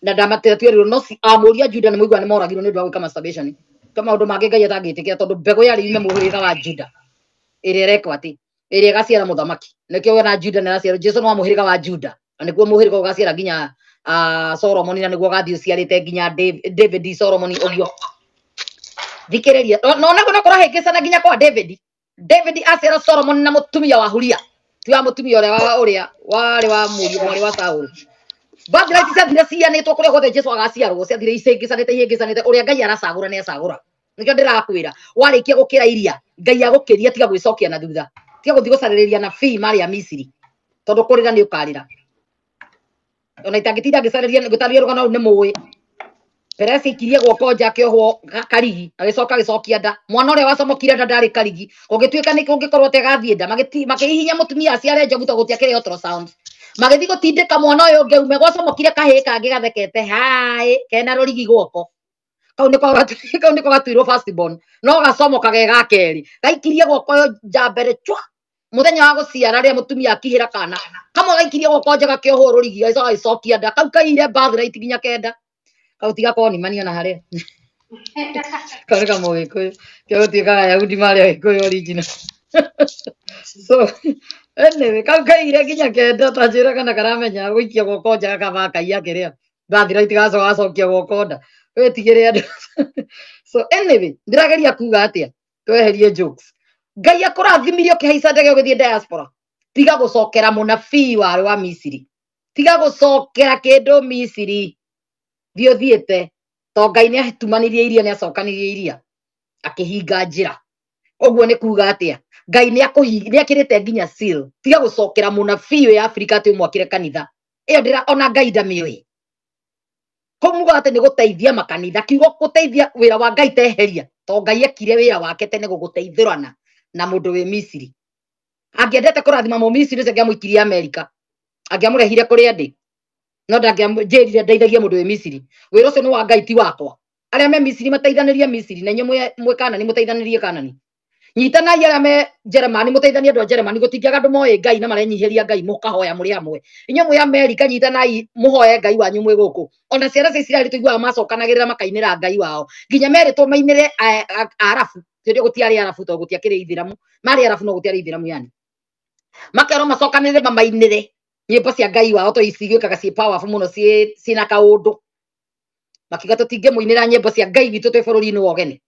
Speaker 1: Na ndamatĩra no si amũriũ a Juda nĩ mũigua nĩ moragirwo nĩ ũndũ wa gwĩka masturbation. To maũndũ mangĩ Ngai atangĩtĩkĩra tondũ mbegũ yarĩ yume mũhĩrĩga wa Juda ĩrĩa ĩrekwo atĩ ĩrĩa ĩgaciara mũthamaki. Nĩkĩo wona Juda nĩ araciarwo. Jesu nĩ wa mũhĩrĩga wa Juda. Na nĩkuo mũhĩrĩga ũgaciara nginya Solomoni na nĩguo ũgathiĩ ũciarĩte nginya David Solomoni ũguo. Thikĩrĩria. No naguo no kũrahĩngĩcana nginya kwa David. David aciara Solomoni na mũtumia wa Huria. Ti wa mũtumia ũrĩa wa ũrĩa warĩ wa mũriũ mwarĩ wa Saũlũ. Birthright ciathire cianĩtwo kũrĩa guothe Jesu agaciarwo, ciathire icĩngĩcanĩte ihĩngĩcanĩte ũrĩa Ngai aracagũra nĩ acagũra. Nĩkĩo ndĩrakwĩra warĩkia gũkĩra iria Ngai agũkĩria tiga gwĩcokia na thutha. Tiga gũthiĩ gũcarĩrĩria nabii marĩa Misiri tondũ kũrĩra nĩ ũkarĩra. Ona itangĩtinda ngĩcarĩria ngĩtarĩria rũgano rũu nĩ mũĩ. Peresi aikirie guoko nja akĩohwo karigi agĩcoka agĩcokia nda. Mwana ũrĩa wacomokire nda ndarĩ karigi. Kũngĩtuĩka nĩ kũngĩkorwo atĩ agathiĩ nda makĩhihinya mũtumia aciare njogu tondũ gũtiakĩrĩ ultrasound. Magĩthiĩ gũtindĩka mwana ũyũ ũngĩ aume gwacomokire kahĩĩ kangĩ gathekete haĩ kena rũrigi guoko. Kau nĩko gatuirwo firstborn no gacomoka ge ga kerĩ. Gaikirie guoko nja mbere chwa. Mũthenya wa gũciara rĩrĩa mũtumia akihĩra kana kamwe gaikirie guoko nja gakĩohwo rũrigi gagĩcoka gagĩcokia nda. Kau kaiyire birthright nginya kenda. Kau tiga konimani ona harĩa. Kau nĩ kamũgĩkũyũ. Kĩo gũtuĩkaga Ayahudi marĩ Agĩkũyũ original. So anyway, kau kaiyire nginya kenda ta njĩra kana karamenya gũikia guoko nja gakaba kaiya kĩrĩa. Birthright gacoka gacokia guoko nda. Wĩtigĩre andũ. So anyway, ndĩrageria kuga atĩa? Tweherie jokes. Ngai akũrathimire ũkĩhaica ndege ũgĩthiĩ diaspora. Tiga gũcokera mũnabii warĩ wa Misiri. Tiga gũcokera kĩndũ Misiri. Thiĩ ũthiĩte. To Ngai nĩ atumanirie iria, nĩ acokanirie iria. Akĩhinga njĩra. Ũguo nĩ kuga atĩa? Ngai nĩ akĩrĩte nginya seal. Tiga gũcokera mũnabii wĩ Afrika atĩ ũmwakĩre kanitha. Ĩyo ndĩra ona Ngai ndamĩũĩ. Kũmuga atĩ nĩ gũteithia makanitha. Kiugo gũteithia wĩra wa Ngai teheria. To Ngai ekire wĩra wake tene gũgũteithũrana na mũndũ wĩ Misiri. Angĩendete kũrathima Mũmisiri ũcio angĩamũikirie Amerika. Angĩamũrehire kũrĩa ndĩ. No ndangĩanjĩrire ndeithagie mũndũ wĩ Misiri. Wĩra ũcio nĩ wa Ngai ti wakwa. Arĩa me Misiri mateithanĩrie Misiri, na inyuĩ mwĩ Kanani mũteithanĩrie Kanani. Nyitanai arĩa me Jeremani mũteithanie andũ a Jeremani, gũtingĩaga andũ moĩ Ngai na marenyihĩria Ngai mũkahoya mũrĩ hamwe. Inyuĩ mwĩ Amerika nyitanai mũhoe Ngai wanyu mwĩ gũkũ. Ona ciana cia Isiraeli tũiguaga macokanagĩrĩra makainĩra Ngai wao. Nginya merĩtwo mainĩre Arabu. Hĩndĩ ĩyo gũtiarĩ Arabu tondũ gũtiakĩrĩ Ithĩramu. Marĩ Arabu no gũtiarĩ Ithĩramu yani. Makerwo macokanĩrĩre mamainĩre nyĩmbo cia Ngai wao tondũ ciguĩkaga ciĩ powerful mũno, ciĩna kaũndũ. Makiuga tũtingĩmũinĩra nyĩmbo cia Ngai witũ twĩ bũrũri-inĩ wa ũgeni.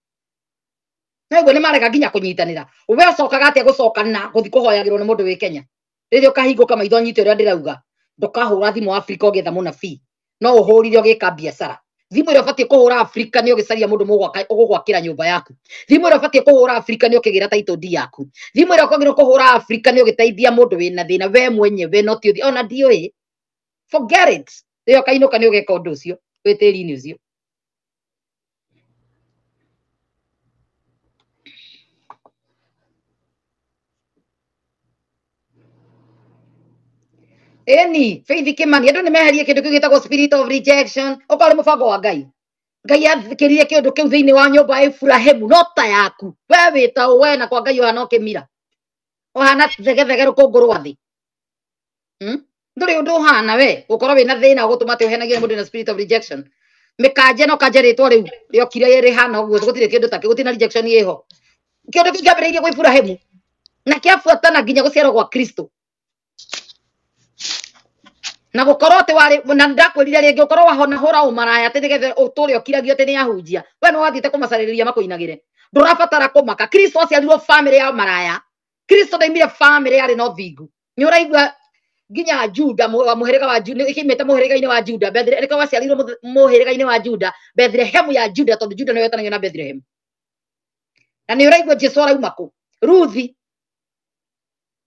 Speaker 1: Na ũguo nĩ marega nginya kũnyitanĩra. We ũcokaga atĩa gũcokana gũthiĩ kũhoyagĩrwo nĩ mũndũ wĩ Kenya? Rĩrĩa ũkahingũka maitho nyite ũrĩa ndĩrauga, ndũkahũra thimũ Afrika ũgĩetha mũnabii, no ũhũrire ũgĩka biacara. Thimũ ĩrĩa ũbatiĩ kũhũra Afrika nĩ ũgĩcaria mũndũ ũgũgwakĩra nyũmba yaku. Thimũ ĩrĩa ũbatiĩ kũhũra Afrika nĩ ũkĩgĩra title deed yaku. Thimũ ĩrĩa ũkwagĩrĩirwo kũhũra Afrika nĩ ũgĩteithia mũndũ wĩna thĩna we mwenyewe, no ti ũthiĩ ona ndiũĩ. Forget it. Rĩrĩa ũkainũka nĩ ũgeka ũndũ ũcio wĩ tĩri-inĩ ũcio. Eni Faith Kimani, andũ nĩ meherie kĩndũ kĩu gĩtagwo spirit of rejection. Okorwo nĩ mũbango wa Ngai, Ngai athikĩrĩrie kĩndũ kĩu thĩinĩ wa nyũmba ya Iburahĩmu, no ta yaku. We wĩta ũ, we na kwa Ngai ũhana ũkĩmira, ũhana thegethege rũkũngũ rwa thĩ. Ndũrĩ ũndũ ũhana we gũkorwo wĩna thĩna ũgũtũma atĩ ũhenagie mũndũ na spirit of rejection. Mĩkanje no kanje rĩtwa rĩu rĩokire rĩhana ũguo, gũtirĩ kĩndũ ta kĩu, gũtirĩ na rejection ĩho. Kĩndũ kĩu kĩambĩrĩirie gwĩ Iburahĩmu na kĩabuatana nginya gũciarwo gwa Kristo. Na gũkorwo atĩ warĩ, na ndakwĩrire rĩngĩ ũkorwo wahona hũra ũmaraya atĩ nĩgetha ũtũre ũkiragio atĩ nĩ ahunjia. We nĩ wathiĩte kũmacarĩria makũinagĩre. Ndũrabatara kũmaka. Kristo aciarirwo famĩlĩ ya maraya. Kristo ndaimire famĩlĩ yarĩ na ũthingu. Nĩ ũraigua nginya Juda, mũhĩrĩga wa Juda, nĩ kĩimĩte mũhĩrĩga-inĩ wa Juda. Bethlehem, nĩkĩo waciarirwo mũhĩrĩga-inĩ wa Juda, Bethlehem ya Juda, tondũ Juda nĩyo yetanagio na Bethlehem. Na nĩ ũraigua Jesu arauma kũ? Ruthi.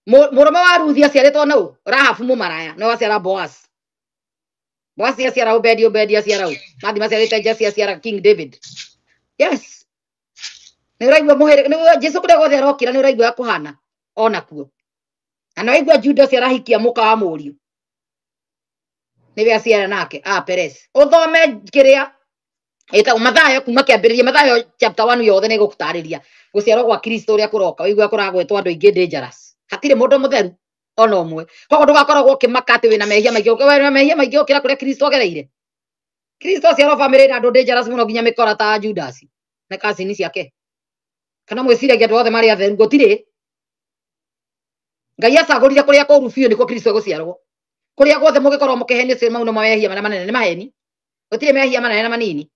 Speaker 1: Mũrũme wa Ruthi aciarĩtwo na ũ? Rahabu mũmaraya, nĩwe waciara Boaz. Boaz aciara Obedi, Obedi aciara ũ? Mathi maciarĩte Jesse aciara King David. Yes. Nĩ ũraigua mũhĩrĩga, nĩ ũraigua Jesu kũrĩa guothe arokĩra nĩ ũraigua kũhana ona kuo. Na nĩ ũraigua Juda ũcio arahikia mũka wa mũriũ. Nĩwe aciara nake, Perez. Ũthome kĩrĩa ĩtagwo Mathayo kuma kĩambĩrĩria, Mathayo chapter 1 yothe nĩ ĩgũgũtarĩria gũciarwo gwa Kristo ũrĩa kũroka. Ũigua kũragwetwo andũ aingĩ dangerous. Hatirĩ mũndũ mũtheru ona ũmwe. Koguo ndũgakoragwo ũkĩmaka atĩ wĩna mehia maingĩ, wĩna mehia maingĩ gũkĩra kũrĩa Kristo agereire. Kristo aciarwo famĩlĩ na andũ dangerous mũno nginya mĩkora ta Judas na cousin ciake. Kana mwĩciragia andũ othe marĩ atheru, gũtirĩ. Ngai acagũrire kũrĩa kũũru biũ nĩkuo Kristo egũciarwo. Kũrĩa guothe mũngĩkorwo mũkĩhenio cio mau no mehia marĩa manene nĩ maheni. Gũtirĩ mehia manene na manini.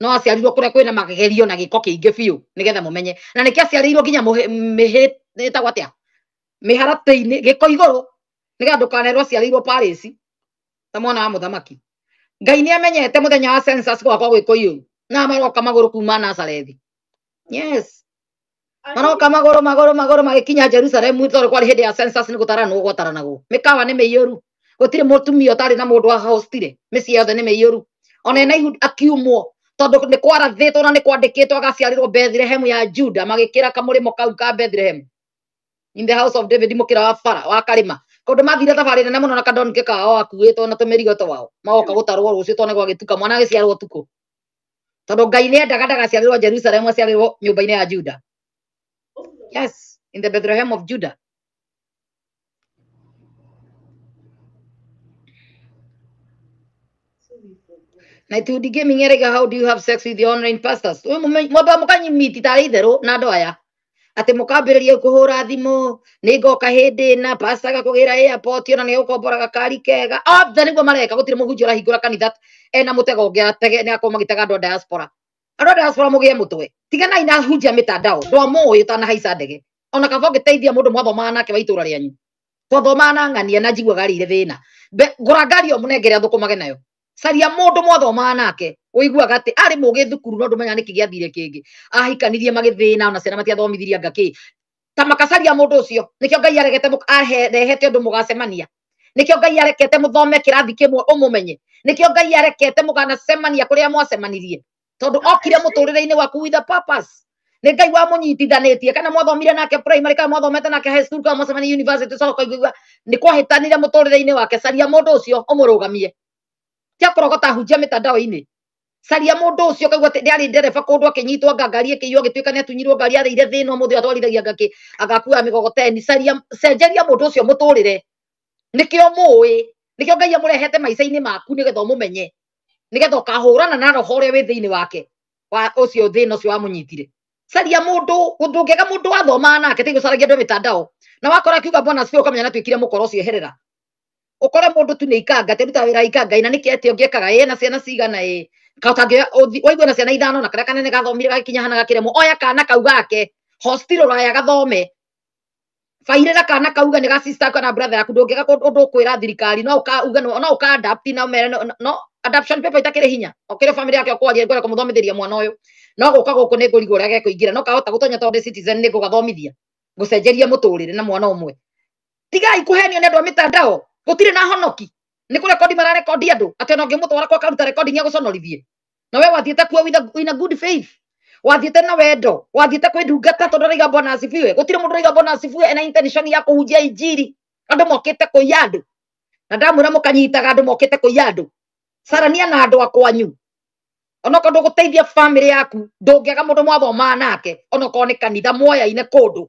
Speaker 1: No aciarirwo kũrĩa kwĩna magerio na gĩko kĩingĩ biũ nĩgetha mũmenye. Na nĩkĩo aciarĩirwo nginya ĩtagwo atĩa? Mĩharatĩ-inĩ, gĩko igũrũ, nĩgetha ndũkanerwo aciarĩirwo Paris ta mwana wa mũthamaki. Ngai nĩ amenyete mũthenya wa census gwakwa gwĩ kũiyũru. Na maroka magũrũ kuma Nazarethi. Yes. Maroka magũrũ magũrũ magũrũ magĩkinya Jerusalem tondũ kwarĩ hĩndĩ ya census nĩ gũtaranwo gwataranagwo. Mĩkawa nĩ mĩiyũru. Gũtirĩ mũtumia ũtarĩ na mũndũ ahostire. Mĩciĩ yothe nĩ mĩiyũru. Ona ena ihu akiumwo tondũ nĩ kwarathĩtwo na nĩ kwandĩkĩtwo agaciarĩrwo Bethlehem ya Juda, magĩkĩra kamũrĩmo kau ka Bethlehem. In the house of David mũkĩra wa bara wa karĩma. Kũndũ mathire thabarĩ nene mũno na kadonke kao akuĩtwo na tũmĩrigo twao. Magoka gũtarwo rũciũ tondũ nĩ gwagĩtuka mwana agĩciarwo ũtukũ. Tondũ Ngai nĩ endaga ndagaciarĩrwo Jerusalem, aciarĩrwo nyũmba-inĩ ya Juda. Yes, in the Bethlehem of Judah. Na itundi gaming erega, how do you have sex with your online pastors? Mwamba mũkanyimiti tarĩ itherũ na andũ aya. Atĩ mũkambĩrĩria kũhũra thimũ, nĩ ngoka hĩndĩ ĩna, pastor agakũgĩra airport, ona nĩ egũkombora gakari kega. Othe nĩguo mareka, gũtirĩ mũhunjia ũrahingũra kanitha ena mũtego ũngĩ atege, nĩ akorwo magĩtega andũ a diaspora. Andũ a diaspora mũgĩe mũtwe. Tiganai na hunjia mĩtandao, ndwamũĩ ũtanahaica ndege. Ona kaba ũngĩteithia mũndũ mwathomaga nake wa itũra rĩanyu. Twathomaga na ng'ania na njiguaga arĩire thĩna. Ngũra ngari o mũnengere athũkũmage nayo. Caria mũndũ mwathomaga nake, ũiguaga atĩ arĩ mũgĩ thukuru no ndũmenyaga nĩkĩ gĩathire kĩngĩ. Ahikanirie magĩthĩna ona ciana matiathomithirie anga kĩ. Ta makacaria mũndũ ũcio. Nĩkĩo Ngai aregete arehete ũndũ mũgacemania. Nĩkĩo Ngai arekete mũthome kĩrathi kĩmwe ũmũmenye. Nĩkĩo Ngai arekete mũganacemania kũrĩa mwacemanirie. Tondũ okire mũtũrĩre-inĩ waku with a purpose. Nĩ Ngai wamũnyitithanĩtie kana mwathomire nake primary kana mwathomete nake high school kana mwacemania university coka ũkaigua nĩ kwahĩtanire mũtũrĩre-inĩ wake. Caria mũndũ ũcio ũmũrũgamie. Tia kũrogota hunjia mitandao-inĩ. Caria mũndũ ũcio ũkaigua atĩ nĩ arĩ ndereba kũndũ akĩnyitwo anga ngari ĩkĩiywo agĩtuĩka nĩ atunyirwo ngari arĩire thĩna ũmũthĩ atwarithagia ngakĩ agakuaga mĩgogoteni. Caria cenjeria mũndũ ũcio mũtũrĩre. Nĩkĩo mũĩ, nĩkĩo Ngai amũrehete maica-inĩ maku nĩgetha ũmũmenye, nĩgetha ũkahũrana na roho ũrĩa wĩ thĩinĩ wake wa ũcio thĩna ũcio wamũnyitire. Caria mũndũ, ndũngĩaga mũndũ wathomaga nake, tiga gũcaragia andũ a mĩtandao. Na wakora akiuga bwana asifiwe ũkamenya nĩatuĩkire mũkora ũcio eherera. Ũkore mũndũ tu nĩ ikanga, atĩ arutaga wĩra ikanga na nĩkĩ atĩ ũngĩekaga ĩ na ciana cigana ĩ waigua na ciana ithano na karĩa kanene gathomire gagĩkinya hana gakĩremwo, oya kana kau gake hostil rũraya gathome, bairĩra kana kau nĩ ga sister kana brother yaku, ndũngĩaga ũndũ ũkwĩra thirikari, no ũka uge no ũka adapt na ũmere no adoption paper itakĩrĩ hinya, okĩrĩ family yake ũkwaria ngwenda kũmũthomithĩria mwana ũyũ, no gũka gũkũ nĩ ngũrigwo ũrĩa gekũingĩra, no kahota gũtonya tondũ ndĩ citizen nĩ ngũgathomithia ngũcenjeria mũtũrĩre na mwana ũmwe. Tigai kũhenio nĩ andũ a mĩtandao, gũtirĩ na honoki, nĩ kũrekondi mararekondi andũ atĩ ona ũngĩmũtwara kwa karuta recording agũconorithie. Na we wathiĩte kuo with a good faith, wathiĩte na wendo, wathiĩte kwĩ ndungata tondũ ũraiga bwana asifiwe. Gũtirĩ mũndũ ũraiga bwana asifiwe ena intention ya kũhunjia injiri. Andũ mokĩte kũiya andũ, na ndamwĩra mũkanyitaga andũ mokĩte kũiya andũ. Carania na andũ a kwanyu, onokorwo ndũgũteithia family yaku, ndũngĩaga mũndũ mwathomaga nake, onokorwo nĩ kanitha mwoyaine kũndũ.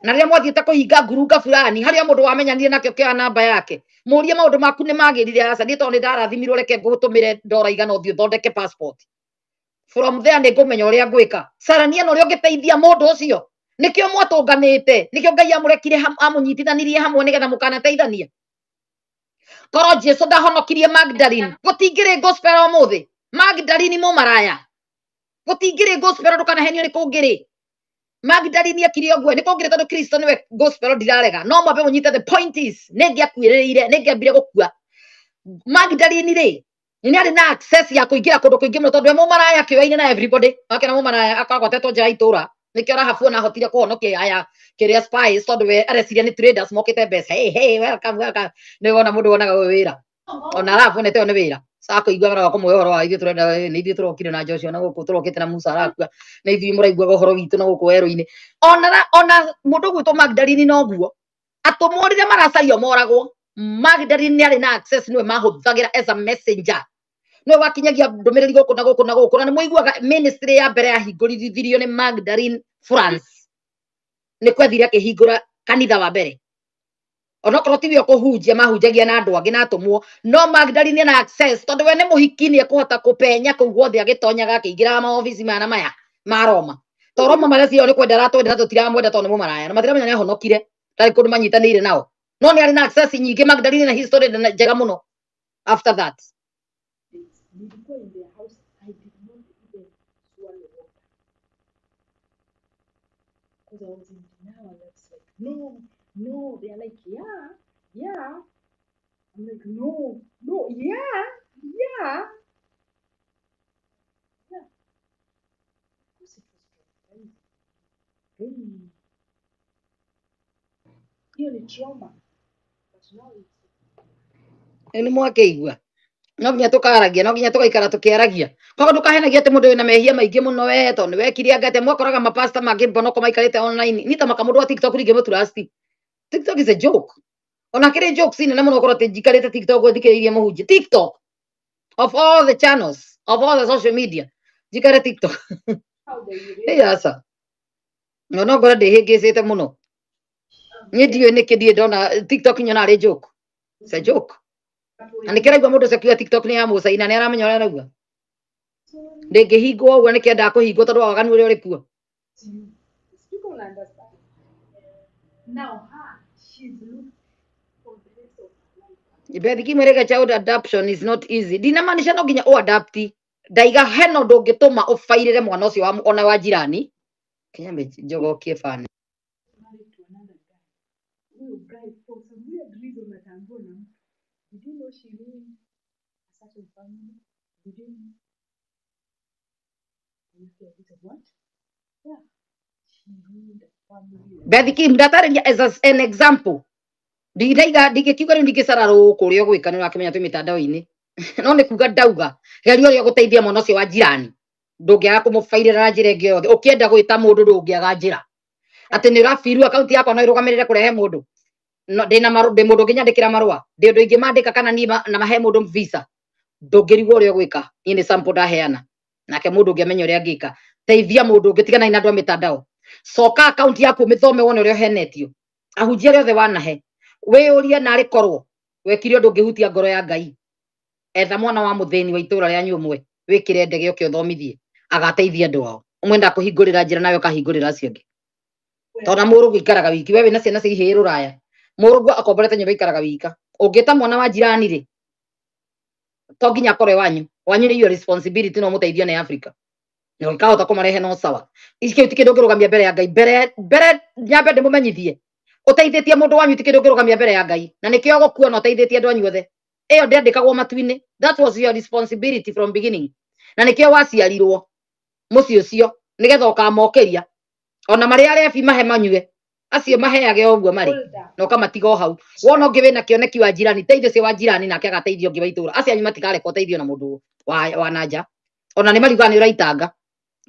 Speaker 1: Na rĩrĩa mwathiĩte kũhinga ngurunga fulani, harĩa mũndũ wamenyanire nake ũkĩoya namba yake, mũrie maũndũ maku nĩ magĩrire, aca niĩ tondũ nĩ ndarathimirwo reke ngũtũmĩre ndora igana ũthiĩ ũthondeke passport. From there nĩ ngũmenya ũrĩa ngwĩka. Carania na ũrĩa ũngĩteithia mũndũ ũcio. Nĩkĩo mwatũnganĩte, nĩkĩo Ngai amũrekire amũnyitithanirie hamwe nĩgetha mũkanateithania. Korwo Jesu ndahonokirie Magdalene, gũtingĩrĩ gospel ũmũthĩ. Magdalene mũmaraya, gũtingĩrĩ gospel, ndũkanahenio nĩ kũngĩrĩ. Magdalene akire ũguo nĩ kũngĩrĩ tondũ Kristo nĩwe gospel ndirarega. No mwambe mũnyite the point is, nĩ ngĩakuĩrĩire, nĩ ngĩambire gũkua. Magdalene rĩ, nĩ arĩ na access ya kũingĩra kũndũ kũingĩ mũno tondũ we mũmaraya kĩoyaine na everybody. Wakĩona mũmaraya akoragwo atetwo nja ya itũra. Nĩkĩo Rahabu ona ahotire kũhonokia aya kĩrĩa spies tondũ we areciria nĩ traders mokĩte mbeca. Hey, hey, welcome, welcome. Nĩ wona mũndũ wonaga ũyũ wĩra. Ona Rahabu onete ũyũ nĩ wĩra. Sasa kũigua mara kũmũhe ũhoro wa ithuĩ tũrenda nĩ ithuĩ tũrokire na Joshua na gũkũ tũrokĩte na Musa arakua na ithuĩ mũraiguaga ũhoro witũ na gũkũ werũ-inĩ. Ona mũndũ ũgwĩtwo Magdalene noguo atũmwo rĩrĩa maracario moragwo, Magdalene nĩ arĩ na access, nĩwe mahũthagĩra as a messenger, nĩwe wakinyagia ndũmĩrĩri gũkũ na gũkũ na gũkũ. Na nĩ mũiguaga ministry ya mbere yahingũrithirio nĩ Magdalene France, nĩ kwethire akĩhingũra kanitha wa mbere. Onokorwo tiwe ũkũhunjia, mahunjagia na andũ angĩ na atũmwo, no Magdalene ena access tondũ we nĩ mũhiki, nĩ ekũhota kũpenya kũu guothe agĩtonyaga akĩingĩraga maobici maya na maya ma Roma. To Roma mareciria nĩ kwenda aratwenda na tũtiramwenda tondũ nĩ mũmaraya, na matiramenya nĩ ahonokire, ndarĩ kũndũ manyitanĩire nao. No nĩ arĩ na access nyingĩ Magdalene na history njega mũno after that.
Speaker 3: Nilikuwa in their house, I did not even swallow water. Because I was in denial. I was like, no, no. They are like, yeah, yeah. I'm like, no, no, yeah, yeah. Yeah. Of course it was traumatizing. Hey. Hiyo ni trauma. But now it's
Speaker 1: Nĩ mwakĩigua no nginya tũkaragia, no nginya tũgaikara tũkĩaragia. Koguo ndũkahenagie atĩ mũndũ wĩna mehia maingĩ mũno we tondũ nĩ wekire anga atĩ mwakoraga mapasta mangĩ mbonoko maikarĩte online. Niĩ ta maka mũndũ wa TikTok ndingĩmũtrust. TikTok is a joke. Ona kĩrĩ jokes nene mũno ũkorwo atĩ njikarĩte TikTok thikĩrĩirie mũhunjia. TikTok of all the channels, of all the social media, njikare TikTok.
Speaker 3: how they
Speaker 1: Ĩ aca. No no ngore ndĩhĩngĩcĩte mũno. Niĩ ndiũĩ nĩkĩ ndirĩ ndona TikTok nyona arĩ joke. It's a joke. Na nĩkĩo araigua mũndũ ũcio akiuga TikTok nĩ ya Mũcaina, nĩ aramenya ũrĩa arauga. Ndĩngĩhingwo ũguo nĩkĩendaga kũhingwo tondũ wa waganu ũrĩa ũrĩ kuo.
Speaker 3: You people will understand. Now her, she's looked for the rest of her life.
Speaker 1: Beth Kimwerega, child adoption is not easy. Ndinamaanisha no nginya ũadapti. Ndaiga hena ũndũ ũngĩtũma ũbairĩre mwana ũcio wa ona wa jirani. Kinyambe njogokie bani.
Speaker 3: Married to another guy. Huyo guy for some weird reason ataambiwa na mtu. Did you know she ruined a certain family? Did you know? And you say, what? Yeah. She ruined a family.
Speaker 1: Beth Kim, ndatarĩria as an example. Ndingĩiga ndingĩkiuga rĩu ndingĩcara rũkũ ũrĩa ũgwĩka nĩ ũrakĩmenya twĩ mĩtandao-inĩ. No nĩ kuga ndauga geria ũrĩa ũgũteithia mwana ũcio wa jirani. Ndũngĩaga kũmũbairĩra na njĩra ĩngĩ yothe. Ũkĩenda gwĩta mũndũ ndũngĩaga njĩra. Atĩ nĩ ũrabiru akaunti yakwa no ĩrũgamĩrĩre kũrehe mũndũ. No ndĩna ndĩ mũndũ ũngĩnyandĩkĩra marũa. Ndĩ ũndũ ingĩmandĩka kana niĩ na mahe mũndũ visa. Ndũngĩrigwo ũrĩa ũgwĩka. Niĩ nĩ sample ndaheana. Nake mũndũ ũngĩ amenye ũrĩa angĩka. Teithia mũndũ ũngĩ, tiganai na andũ a mĩtandao. Coka akaunti yaku ũmĩthome wone ũrĩa ũhenetio. Ahunjia arĩa othe wanahe. Wĩyũrie narĩ korwo wekire ũndũ ũngĩhutia ngoro ya Ngai. Etha mwana wa mũthĩni wa itũra rĩanyu ũmwe, wĩkĩre ndege ũke ũthomithie. Agateithia andũ ao. Ũmwe kũhingũrĩra njĩra nawe ũkahingũrĩra acio angĩ. Tondũ mũrũguo ikaraga wiki, we wĩna ciana cia ihĩĩ rũraya. Mũrũguo akomborete nyũmba ikaraga wika. Ũngĩta mwana wa jirani rĩ, to nginya akorwe wanyu. Wanyu nĩ your responsibility no mũteithio nĩ Africa. Na ũngĩkahota kũmarehe no sawa. Ici ti kĩndũ ũngĩrũgamia mbere ya Ngai. Mbere mbere nyambe ndĩmũmenyithie. Ũteithĩtie mũndũ wanyu ti kĩndũ ũngĩrũgamia mbere ya Ngai. Na nĩkĩo gũkua na ũteithĩtie andũ anyu othe. Ĩyo ndĩandĩkagwo matu-inĩ. That was your responsibility from beginning. Na nĩkĩo waciarirwo mũciĩ ũcio nĩgetha ũkamokĩria. Ona marĩ arebi mahe manyue. Acio maheage o ũguo marĩ. Na ũkamatiga o hau. Wona ũngĩ wĩna kĩoneki wa jirani, teithio ũcio wa jirani nake agateithio ũngĩ wa itũũra. Acio anyu matikareka ũteithio na mũndũ wa nanja. Ona nĩ mariugaga nĩ ũraitanga.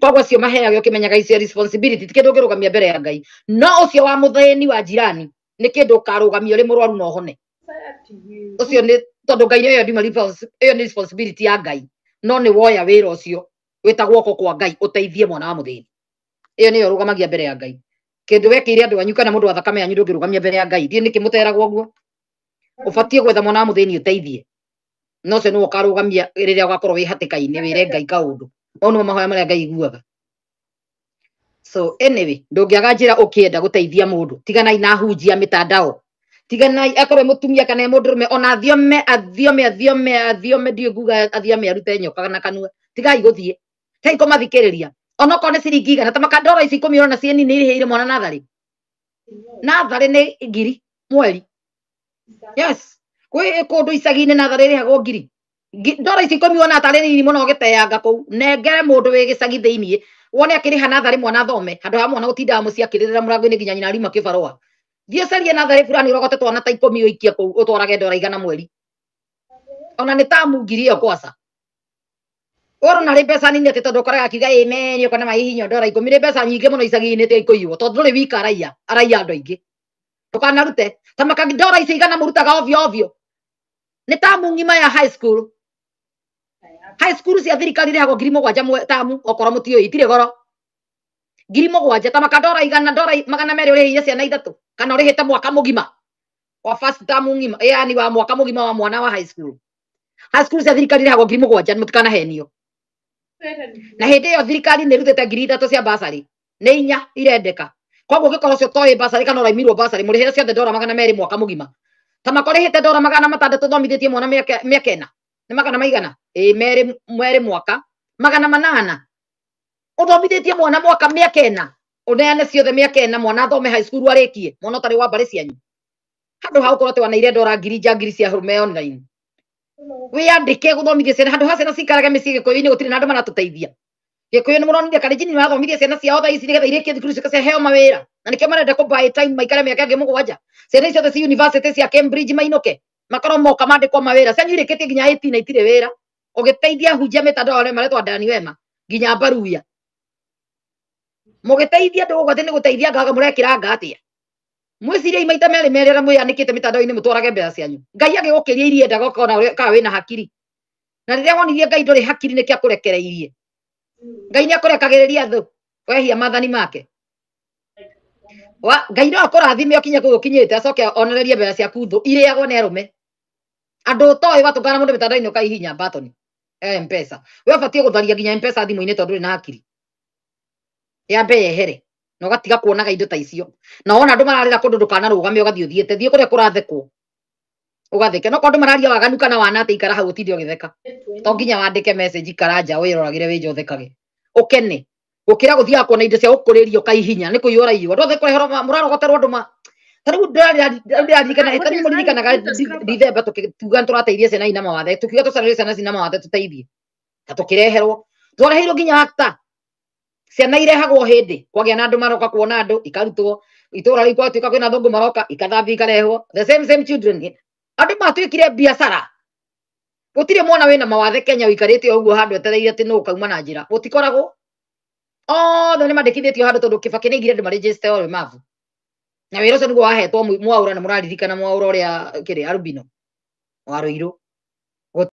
Speaker 1: Koguo acio maheage ũkĩmenyaga icio responsibility ti kĩndũ ũngĩrũgamia mbere ya Ngai. No ũcio wa mũthĩni wa jirani nĩ kĩndũ ũkarũgamia ũrĩ mũrwaru na ũhone. Ũcio nĩ tondũ Ngai ĩyo ndima ĩyo nĩ responsibility ya Ngai. No nĩ woya wĩra ũcio wĩta guoko kwa Ngai ũteithie mwana wa mũthĩni. Ĩyo nĩyo ũrũgamagia mbere ya Ngai. Kĩndũ wekĩire andũ anyu kana mũndũ wa thakame yanyu ndũngĩrũgamia mbere ya Ngai. Thiĩ nĩkĩ mũteragwo ũguo? Ũbatiĩ gwetha mwana wa mũthĩni ũteithie. No ũcio nĩwe ũkarũgamia rĩrĩa ũgakorwo wĩ hatĩka-inĩ wĩre Ngai kaũndũ. Mau nĩmo mahoya marĩa Ngai aiguaga. So anyway, ndũngĩaga njĩra ũkĩenda gũteithia mũndũ. Tiganai na ahunjia mĩtandao. Tiganai akorwo mũtumia kana mũndũrũme ona athiome athiome athiome athiome ndiũĩ nguga athiome arute nyoka na kanua. Tigai gũthiĩ. Tigai kũmathikĩrĩria. Onokorwo nĩ ciringi igana ta makandora ici ikũmi ũrona ciĩ nini irĩhĩire mwana natharĩ. Natharĩ nĩ ngiri mweri. Yes. Kwĩ kũndũ icagi-inĩ natharĩ ĩrĩhagwo ngiri. Ndora ici ikũmi wona tarĩ nini mũno ũgĩteanga kũu. Nengere mũndũ wĩ gĩcagi thĩiniĩ. Wone akĩrĩha natharĩ mwana athome. Handũ ha mwana gũtindaga mũciĩ akĩrĩrĩra mũrango-inĩ nginya nyina ariuma kĩbarũa. Thiĩ ũcarie natharĩ fulani ũrogote twana ta ikũmi ũikie kũu ũtwarage ndora igana mweri. Ona nĩ tamu ngiri ĩyo kwaca. Ũrona rĩ mbeca nini atĩ tondũ ũkoraga akiuga ĩ meni ũkona maihinywo ndora ikũmi nĩ mbeca nyingĩ mũno icagi-inĩ tia ikũiywo tondũ ndũrĩ wika araiya araiya andũ aingĩ. Ndũkanarute ta maka ndora icio igana mũrutaga ovyo ovyo. Nĩ tamu ng'ima ya high school. High school cia thirikari irĩhagwo 7,000 tamu okorwo mũtiũĩ itirĩ goro. 7,000 ta maka ndora igana ndora 200 ũrĩhĩire ciana ithatũ kana ũrĩhĩte mwaka mũgima wa first tamu ng'ima yani wa mwaka mũgima wa mwana wa high school. High school cia thirikari irĩhagwo 7,000 mũtikanahenio. Na hĩndĩ ĩyo thirikari nĩ ĩrutĩte 3,000 cia basarĩ nĩ inya irendeka. Koguo ũngĩkorwo ũcio toĩ basarĩ kana ũraimirwo basarĩ mũrĩhĩre ciothe ndora 200 mwaka mũgima. Ta makorĩhĩte ndora 600 thomithĩtie mwana mĩaka ĩna. Nĩ magana maigana? Ĩ merĩ mwaka 800. Ũthomithĩtie mwana mwaka mĩaka ĩna. Ũneane ciothe mĩaka ĩna mwana athome high school arĩkie mwana ũtarĩ wa mbarĩ cianyu. Handũ ha gũkorwo atĩ wanaire ndora ngiri njangiri cia hũrũme online. Wĩyandĩke gũthomithia ciana handũ ha ciana ciikarage mĩciĩ Gĩkũyũ-inĩ gũtirĩ na andũ maratũteithia. Gĩkũyũ nĩ mũronire Kalenjin nĩ marathomithia ciana ciao thaa ici nĩgetha irĩkie thukuru ciũke ciheo mawĩra. Na nĩkĩo marenda kũ buy time maikare mĩaka ĩngĩ 7. Ciana icio ciothe ci university cia Cambridge mainũke. Makorwo moka mandĩkwo mawĩra. Cianyu irĩkĩtie nginya 18 na itirĩ wĩra. Ũgĩteithia ahunjia mĩtandao arĩa maretwo Dani Wema nginya Baruya. Mũgĩteithia andũ gũkũ atĩ nĩ gũteithia ngaga mũrekĩra nga atĩa? Mwĩciriei maita merĩ merĩ arĩa mwĩyanĩkĩte mĩtandao-inĩ mũtwarage mbeca cianyu. Ngai agĩgũkĩria iria endaga ũkona kana wĩna hakiri. Na rĩrĩa wonirie Ngai ndũrĩ hakiri nĩkĩo akũrekereirie. Ngai nĩ akũrekagĩrĩria thũ wehia maathani make. Wa Ngai no akũrathime ũkinye kũu ũkinyĩte acoke onererie mbeca ciaku thũ irĩagwo nĩ arũme. Andũ ũtoĩ watũngana mũndũ mĩtandao-inĩ ũkaihinya button ya M-Pesa. We ũbatiĩ gũtharia nginya M-Pesa thimũ-inĩ tondũ ndũrĩ na hakiri. Yambe yehere na ũgatiga kuonaga indo ta icio. Na wona andũ mararĩra kũndũ ndũkanarũgame ũgathiĩ ũthiĩte thiĩ kũrĩa kũrathekwo. Ũgatheke no korwo andũ mararia waganu kana wana atĩ ikara hau ũtinde ũgĩtheka. To nginya wandĩke message ikara nja wĩroragĩre wĩ nja ũthekage. Ũkene. Gũkĩra gũthiaga kuona indo cia gũkũrĩria ũkaihinya nĩ kũiyũra iyũa. Andũ othe kũreherwo mũrarogoterwo andũ ma ta rĩu ndĩraririkana ta rĩu mũririkanaga Dithemba tũkiuga nĩtũrateithia ciana ina mawathe tũkiuga tũcarĩrie ciana cina mawathe tũteithie. Na tũkĩreherwo. Twareheirwo nginya actor. Ciana irehagwo hĩndĩ kwagĩa na andũ maroka kuona andũ ikarutwo itũra rĩu gwatuĩka kwĩna athũngũ maroka ikathambio ikarehwo the same same children. Andũ matuĩkire biacara. Gũtirĩ mwana wĩna mawathe Kenya ũikarĩte o ũguo handũ etereire atĩ nũ ũkauma na njĩra. Gũtikoragwo. Othe nĩ mandĩkithĩtio handũ tondũ Kibaki nĩ aigire andũ marĩnjĩcite ũlemavu. Na wĩra ũcio nĩguo wahetwo Mwaũra, na mũraririkana Mwaũra ũrĩa kĩrĩ albino wa Ruiru.